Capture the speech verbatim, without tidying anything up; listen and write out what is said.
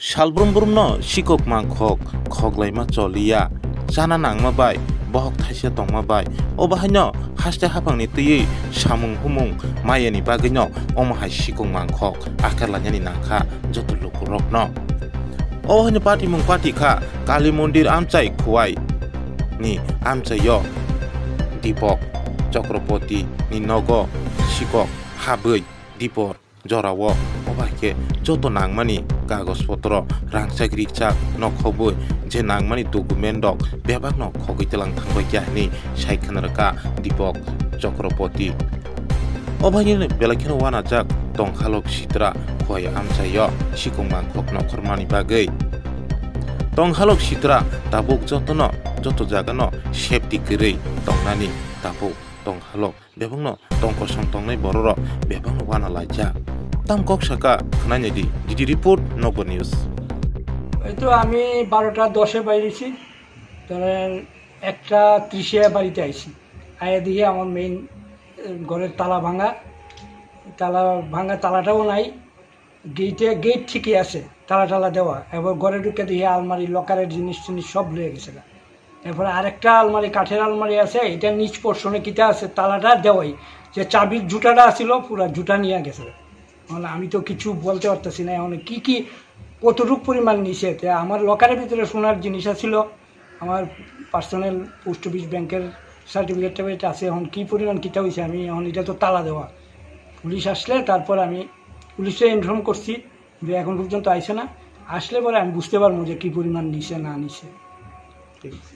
Salbrum brumno sikok mangkhok, khoklaima choliya, chana nangma bai, bohok thaisa tongma bai, obo haino haste haphangni twiwi samung humung mayani bagwino omo hai sikok mangkhok akhar lainani nangkha joto lukurokno. Obo haino patimung pati kha Kali Mondir amchai Khowai ni amchaio Dipok Chokropoti ni nogo sikok habwi Dipor jorao obo hai khe joto nangmani kagoj potro, rangchak rikchak nokhobwi je nangmani document rok bebakno khogwi tlang thangbai kha hinwi sai khna rwkha Dipok Chokropoti. Obo hai belai kheno wanajak Tongkhalok Sitra Khowai amchaio sikong mangkhok nokhormani bagwi. Tongkhalok Sitra tabuk jotono, joto jagano safety kwrwi tongnani tabuk Tongkhalok bebakno tongkosong tongnai bororok bebakno wana laijak. Tam kok saka khwnai di, D D report, Nokbar News. এই তো আমি বারোটা দশে বাইরেছি, ধরেন একটা ত্রিশে বাড়িতে আইছি। আয়া দেখি আমার মেইন ঘরের তালা ভাঙা, তালা ভাঙা, তালাটাও নাই। গেটে, গেট ঠিকই আছে, তালা টালা দেওয়া। এবার ঘরে ঢুকে দেখি আলমারি, লকারের জিনিস টিনিস সব লয়ে গেছে গা। এরপরে আরেকটা আলমারি, কাঠের আলমারি আছে, এটা নিচ পোর্শনে কিতা আছে, তালাটা দেওয়াই, যে চাবির জুটাটা আছিল, পুরা জুটা নিয়ে গেছে গা। মানে আমি তো কিছু বলতে পারতেছি না, এখন কি কি কতটুক পরিমাণ নিছে। তে আমার লকারের ভিতরে সোনার জিনিস আছিল, আমার পার্সোনাল পোস্ট অফিস ব্যাংকের সার্টিফিকেট টার্টিফিকেট আছে। এখন কি পরিমাণ কিতা হয়েছে, আমি এখন এটা তো তালা দেওয়া। পুলিশ আসলে তারপর আমি পুলিশে ইনফর্ম করছি, যে এখন পর্যন্ত আইছে না, আসলে পরে আমি বুঝতে পারবো যে কি পরিমাণ নিছে না নিছে। ঠিক আছে।